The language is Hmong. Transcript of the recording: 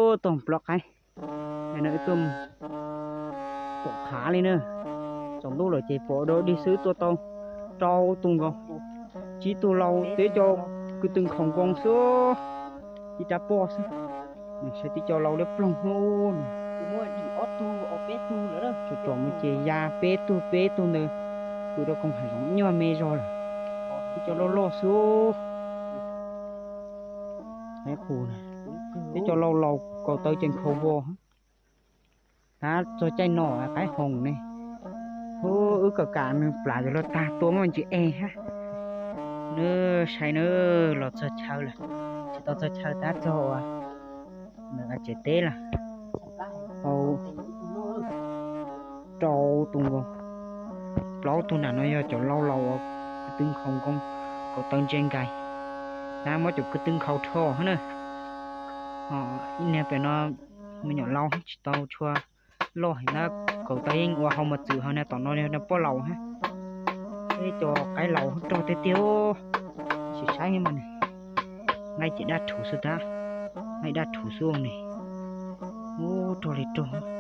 Tuaj tau plaub qaib, no wb tuaj pom qhav li na. Tsaus ntuj lawm ces pom dog dig xwb, tuaj tau rau tus nkaus, tsib tug lau, tib co kwv tw nkhaus nkoos xwb, ib rab poj xwb. Nws saib tib co lau liab ploog hnub, tsom mus ces ya peb tug peb tug ntawd, kwv rau koog hav zoov nyuag me zog lawm. Tib co loj loj xwb. Qus, tib co lau laus kaus taw ces nkhaus vos. Tab txog caij no qaib hoom ne, hu wb kawm kam nws plam yuav luag tag tua muaj ntsis es hab. Nws saib nws los txog chaw lawm, tsis tau txog chaw tab txog uas nws tsev teb lawm. Au, rau tus nkaus, plaub tug nram no yog cov lau laus uas kwv tw nkhaus nkoos, kaus taw ntse nkais, tab muab cov kwv tw nkhaus rho hab na. Ib niag pem no me nyuam lau tsis tau tshua loj heev na, kaus taw yeej ua hau mos txwm hauv na, tom no yog poj laus hab. Ib co qaib laus rog tiag tiag, sim saib mas ne, nqaij ces daj rhuv xwb tab, nqaij daj rhuv xwb ne. Ub, rog li rog.